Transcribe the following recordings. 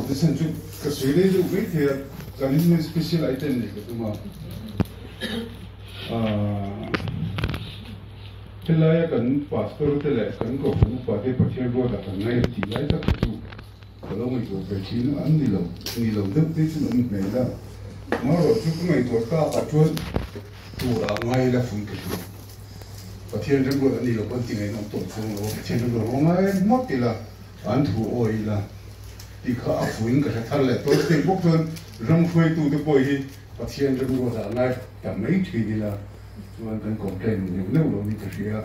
na chhan chu ka sawi rei deuh mai thei a, zanin hian special item nei ka tum a. Helaia kan pastor te leh kan kohhran upa te Pathian ruatah kan ngai a tih lai tak te chu ka lo ngaihtuah ve thin a, an ni lo, ni lo deuh te chuan an hmel a. Amaherawhchu chu ka ngaihtuah takah chuan tur ah ngai ila fun ka hria. Pathian remruat an ni lo pawn ti ngaihna awm tawh chuang lo a, Pathian remruat haw ngai hmak ila, an thu awi ila tih kha a fuin ka hre thar leh tawh. Chutiang bawk chuan ram hruaitute pawh hi Pathian remruat ah ngai ta mai thin ila chuan kan complain neuh neuh lo ni ka hria.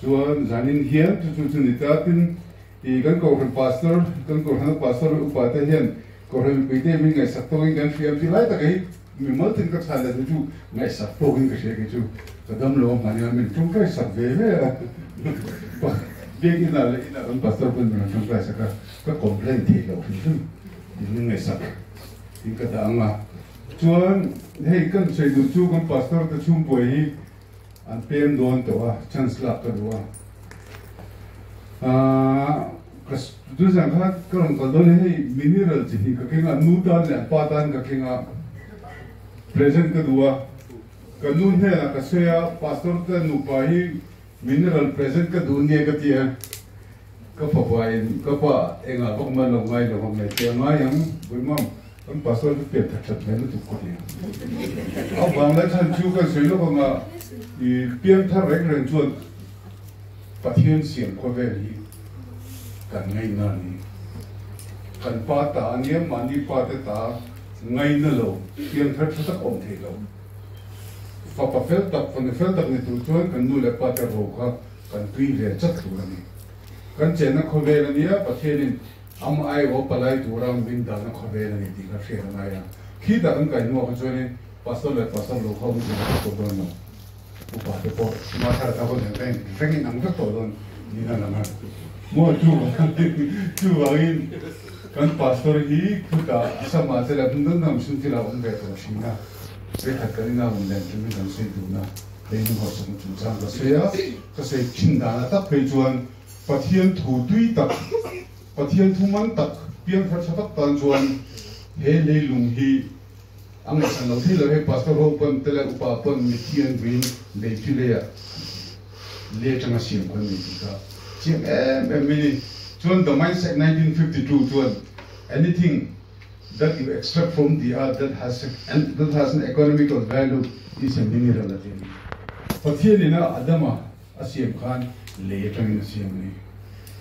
Chuan zanin hian chu chu chu ni ta tin i kan kohhran pastor, kan kohhrana pastor upa te hian kohhran mipui te min ngaihsak tawkin kan hria tih lai taka hi Mi mal ten ka chhan leh chu ngaihsak tawkin ka hria kei chu ka dam lo a hmani a min tawngtai sak ve ve a biak inah leh inah kan pastor pawn min rawn tawngtai sak a ka complain theih loh hrim hrim tin min ngaihsak tin ka dah ang a chuan hei kan sawi duh chu kan pastor te chhungkuai hi an pem dawn tawh a chance lak ka duh a aaa ka tuzan kha ka rawn kal dawn hei mineral chi hnih ka keng a nu tan leh an pa tan ka keng a present ka duh a ka nu hnenah ka sawi a pastor te nupa hi mineral present ka duh nia ka ti a ka fapa in ka pa engah vak man lo ngai lo ang ngai che a ngai ang buimam Kan pastor chu pian that that hmel lutuk ka ti a. A vanglai chhan chu kan sawi lawk anga i pian thar reng reng chuan Pathian siam khawvel hi kan ngaina a ni. Kan pa ta a nia, mahni pa te ta ngaina lo pian thar tha tak awm thei lo. Fapa fel tak, fanu fel tak ni tur chuan kan nu leh pa te ro kha kan tui ve chat tur a ni. Kan chenna khawvel a nia, Pathianin Amah aiawh palai tura min dahna khawvel a ni tih kha hriat a ngai a. Khitah kan kai hnuah kha chuanin pastor leh pastor lo kha awm thei vek tawh dawn lo. Upa te pawh hma thar ta pawh nen reng reng in ang vek tawh dawn niin a lang a. Maw chuvangin kan pastor hi khutah a samah che leh hmun dang dang mihring thil a awm ve tawh thin a. Vekhat kan ina rawn len tumin kan sawi dun a, leilung hausakna chungchang ka sawi a, ka sawi thin dan a tak phei chuan Pathian thu tui tak, Pathian thu man tak, piangthar tha tak tan chuan he leilung hi a ngaihsan lo thei lo. Hei Pastor ho pawn te leh upa pawn mitthi an vuiin lei chu leiah le atanga siam khan ni tih kha chiang em em mai ni. Chuan The Mindset 1952 chuan Anything that you extract from the earth that has that has an economical value is a mineral a ti a ni. Pathian ina Adama A siam khan lei atangin a siam a ni.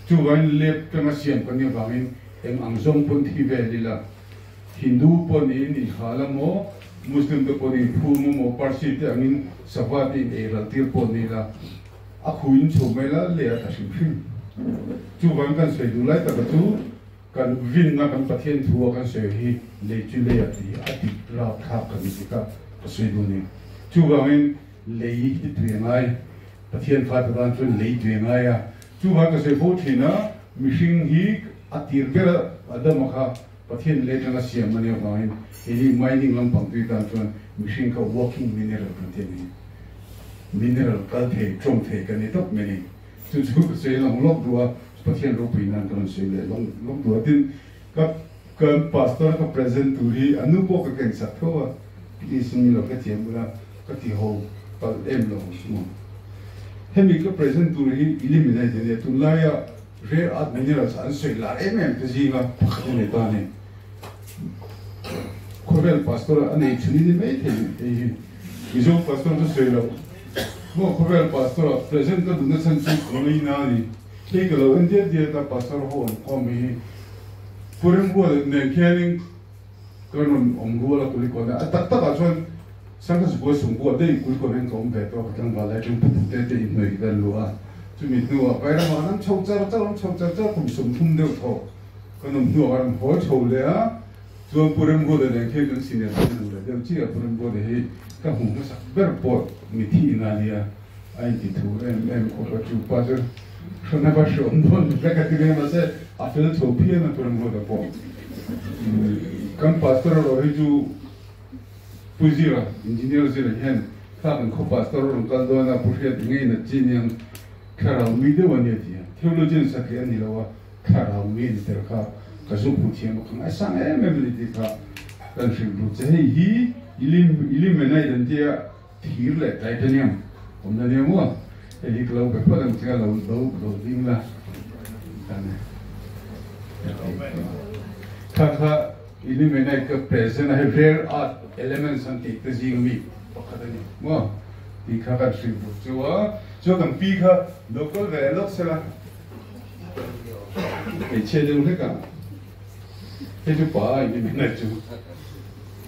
Chuvangin lep tanga siam kan nih avangin eng ang zawng pawn thi vel ila, Hindu pawh niin inhal a maw, Muslim te pawh niin phum a maw, Parsi te angin sava te in ei ral tir pawh ni ila, a khu in chho mai la lei a tla hrim hrim. Chuvangin kan sawi duh lai taka chu kan rinna kan Pathian thu a kan sawi hi lei chu lei a ti a dik rapthlak kan ni tika ka sawi duh a ni. Chuvangin. Lei hi tui a ngai. Pathian fate tan chuan lei tui a ngai a. Chuvang ka sawi fo thin a, mihring hi a tir ber a, Adama kha Pathian lei atanga siam a nih avangin hei hi mining lampang tui tan chuan mihring kha working mineral kan ti a ni. Mineral kal thei, tawng thei kan ni tawp mai a ni. Chu chu ka sawi lang lawk duh a, Pathian ropui nan ka rawn sawi leh lawng lawk duh a. Tin, ka kan pastor ka present tur hi a nu pawh ka ken sak tho a, please in min lo hrethiam ula. Ka ti ho palh em lo ang chu maw. Hemi ka present tur hi illuminate a nia, tunlaia rare earth minerals an sawi lar em em te zinga pakhat a ni ta a ni. Khawvel pastor a nei chhun i ni mai thei hei hi. Mizo pastor chu sawi loh maw khawvel pastor a present ka duhna chhan chu ka ngaina a ni. Hei ka lo en diat diat a pastor ho an khawm hi Pu Remruat nen khianin Ka rawn awm rual a Kulikawn a, a tak takah chuan Sangha Zukua Sungkua daih Kulikawn hian ka awm ve tawh a, ka tlangval lai atang Puthu te te inhnuai ka luh a, chumi hnuah Vairamah kan chho char char an chho char char kum 30 deuh thaw kan awm hnuah kan rawn haw chho leh a, chuan Pu Remruata nen khian kan senior te an leh deuh chiah a, Pu Remruata hi ka hmu hmasak ber pawh mithi ina nia a inti thu em em khawp a, chu pa chu hran a va hreawm dawn vek a ti mai a, mahse a fel chho phian a Pu Remruata pawh. Kan pastor erawh hi chu Pu Zira, Engineer Zira hian thla kan khaw pastor a rawn kal dawn a, Pu Hriat ngei nat chi aniang thlarau mi deuh a nia ti a, theologian satliah a ni lo a, thlarau mi a ni tel kha. Ka zu hmu thiam a ka ngaisang em em a ni tih kha kan hrilh duh che. Hei hi illuminate an tia thir leh titanium awmna nia maw? Hei hi ka lo be phawt ang che a lo lo ding la kan kha kha illuminate ka present a hei rare earth elements an tih te zing ami pakhat a ni maw? Tih kha kan hrilh duh chu a, chuan kan pi kha lo kal ve lawk sela. Hmeichhia deuh hlek a, hei chu pa a in em chu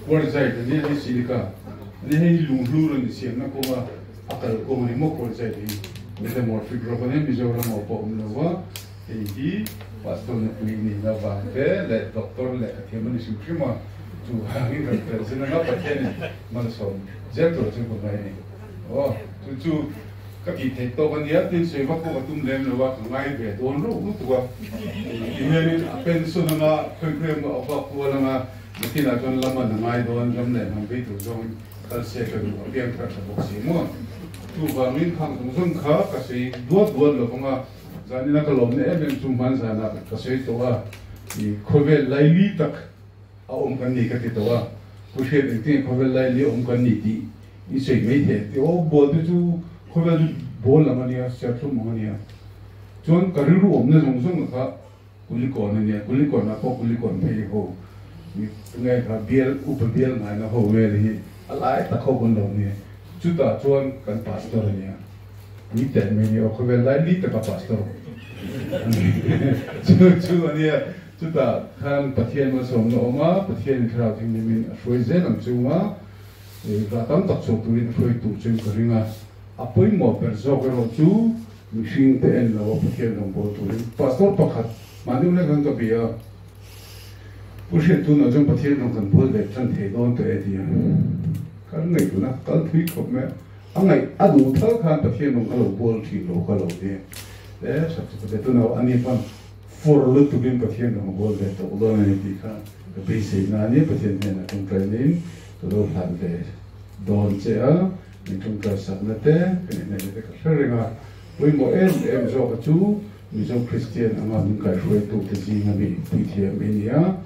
quartzite a nia hei silica a nia hei hi lunghlu rawn insiamna kawnga a kal kawng a ni maw quartzite hi metamorphic rock a nia Mizoram ah pawh a awm lo va hei hi pastor nupui nihna vang te leh doctor lehkha thiam a ni hrim hrim a chuvangin kan present anga Pathianin malsawm zel tur chu ka ngai a ni aw chu chu. Ka tih theih tawk a nia, tin sawi vak pawh ka tum lem lo a, ka ngai ve dawn reuh lutuk a. Ti hianin a pension anga khawi khawi emaw a vak kual anga nakinah chuan lam an a ngai dawn, ram leh hnam vei tur zawngin kal se ka duh a piang thar tha bawk si maw. Chuvangin khang zawng zawng kha ka sawi duat duat lo vang a, zanina ka lawmna em em chu hman zanah ka sawi tawh a, i khawvel laili tak a awm kan ni ka ti tawh a, pu hriat engtin nge khawvel laili a awm kan ni tih I sawi mai thei ang tih aw, ball te chu khawvel chu ball lam a nia, serthlum ang a nia. Chuan ka rilru awmna zawng zawng kha Kulikawn a nia, Kulikawnah pawh Kulikawn phei ho tunge kha bial upa bial ngaina ho vel hi a lai tak ho kan lo nia. Chutah chuan kan pastor a nia, pui teh mai nia aw, khawvel lai li taka pastor chu chu a nia. Chutah khan Pathian malsawmna awm a, Pathianin thlarau thinghlimin a hruai zel ang chunga. Rah tam tak chhuak turin a hruai tur chuan ka ring a, a pawimawh ber zawk erawh chu mihring te en lo a Pathian rawngbâwl turin Pastor pakhat mahni ulek ang ka bia a, Pu Hriat tunah chuan Pathian rawn kan bawl ve tan thei dawn tawh e ti a, ka ngaihtuahna ka kal thui khawp mai a, a ngaih a duh thal khan Pathian rawn ka lo bawl thin lo ka lo ti e, ṭhat chu ka be tunah a ni pawn Fur lutukin Pathian rawn bawl ve tawh dawn a ni tih kha ka beisei na a ni. Pathian hnenah tawngtainin ka lo hlan ve dawn che a, min tawngtai sakna te, ka inneihna te ka hre reng a. Pawimawh em em zawka chu Mizo Kristian anga min kaihruaitute zinga mi puithiam i ni a,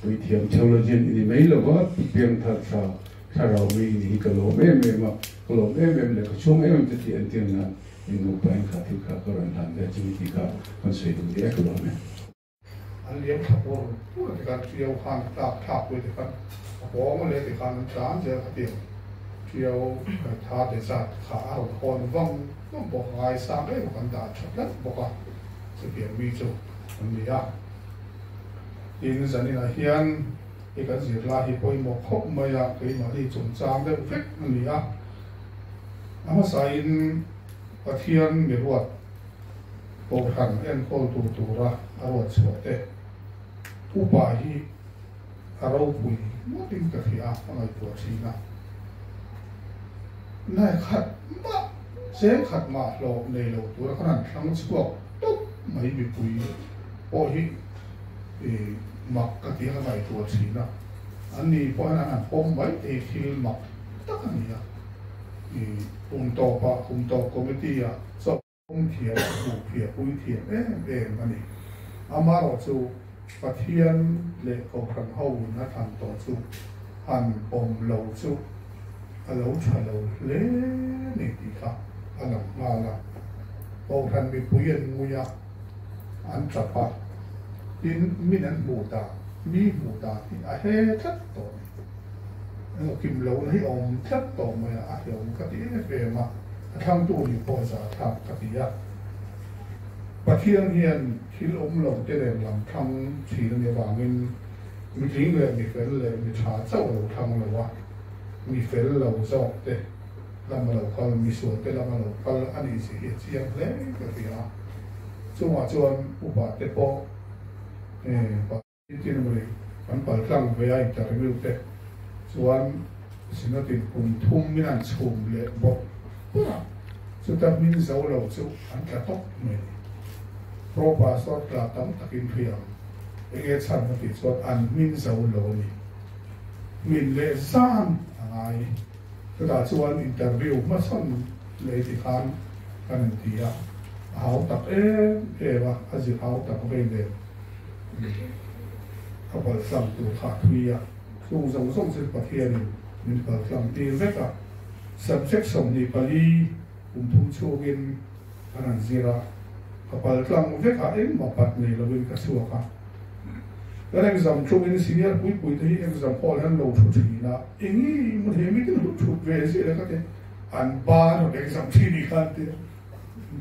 puithiam theologian i ni mai lo va, piangthar thla thlarau mi i ni hi ka lawm em em a, ka lawm em em leh ka chhuang em em che tih entir nan I nupa in kha thil kha ka rawn hlan ve chu tih kha kan sawi duh diak lo a ni. An liam thla pur pur ti khan Ṭiau khan tlak thlak pui ti khan a pawng leh ti khan an tlan zel kha tiang Ṭiau kan tha te zat kha a rawn hawn vang vang bawk a ngaisang em kan dah tha tlat bawk a chutiang mi chu an ni a. Tin zaninah hian i kan zirlai hi pawimawh khawp mai a keimahni chungchang deuh vek a ni a. A hmasain Pathian mi ruat Kohhran enkawltu tura a ruat chhuah te upa hi a ropui ngawtin ka hria a ngaihtuah thin a. Nai khat mah, cheng khat mah hlawh nei lo tura kan han thlang chhuak tawp mai mipui pawh hi mak ka ti a ka ngaihtuah thin a. An ni pawh hian an han pawm mai thei thil mak tak a ni a. Kum tawpah kum tawp committee ah chawp awm thiam a hmuh phiah pui thiam em em a ni. Amaherawh chu Pathian leh Kohhran ho in a thlan tawh chu han pawm lo chu a lo tha lo hle ni tih kha a lang nghal a. Kohhran mipui an ngui a, an tap a, tin min an hmuh dan, mi hmuh dan hi a he tlat tawh a ni. Emaw kim lohna hi a awm tlat tawh mai a, a hlauhawm ka ti em em a, a thlangtu nih pawh za thlak ka ti a. Pathian hian thil awm lo te nen lam thlang thin a nih avangin mi tling leh mi fel leh mi tha chauh a lo thlang lo a, mi fel lo zawk te lam a lo kal, mi sual te lam a lo kal a nih zia hi a chiang hle ka ti a. Chungah chuan upa te pawh Tin mawni kan pal tlang ve a interview te chuan Synod in kum thum min an chhum leh bawk bawk a, chuta hmin zo lo chu an tla tawp mai a ni. Pro Pastor tla tam takin hria ang, enge chhan ka tih chuan an hmin zo lo a ni. Hmin leh zan a ngai. Chutah chuan interview hmasawn leh ti khan kan inti a, a hau tak em em a, a zir hau tak vei nen. ka paltlang tur kha a thui a, chung zawng zawng chu Pathianin min paltlang tir vek a. Subject 24 kum thum chhungin kan han zir a, ka paltlang vek a, engmah pat nei lovin ka chhuak a. Kan exam chungin senior puipui te hi exam hall hian lo thu thin a, engi maw thei mitin hu thut ve zir a ka ti, an ba an rawn exam thin i khan tia.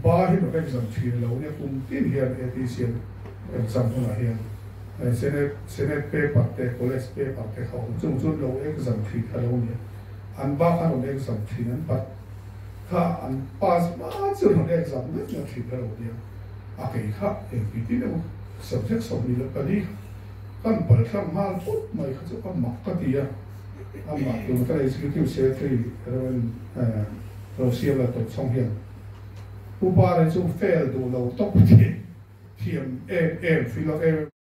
Ba hi rawn exam thin lo nia kum tin hian ATC an exam hunah hian Senate Senate paper te college paper te kha awm chung chuan lo exam thin kha lo nia an ba kha rawn exam thin an pat kha an pass hma chu rawn exam ngat ngat thin kha lo nia a kei kha engti tin emaw subject 24 kha kan pal thlang nghal phawt mai kha chu a mak ka ti a amah tun kan executive secretary Rev. Rosiam la tawp chhawng hian Pu Pare chu fail duh lo tawp thiam em em feel em em.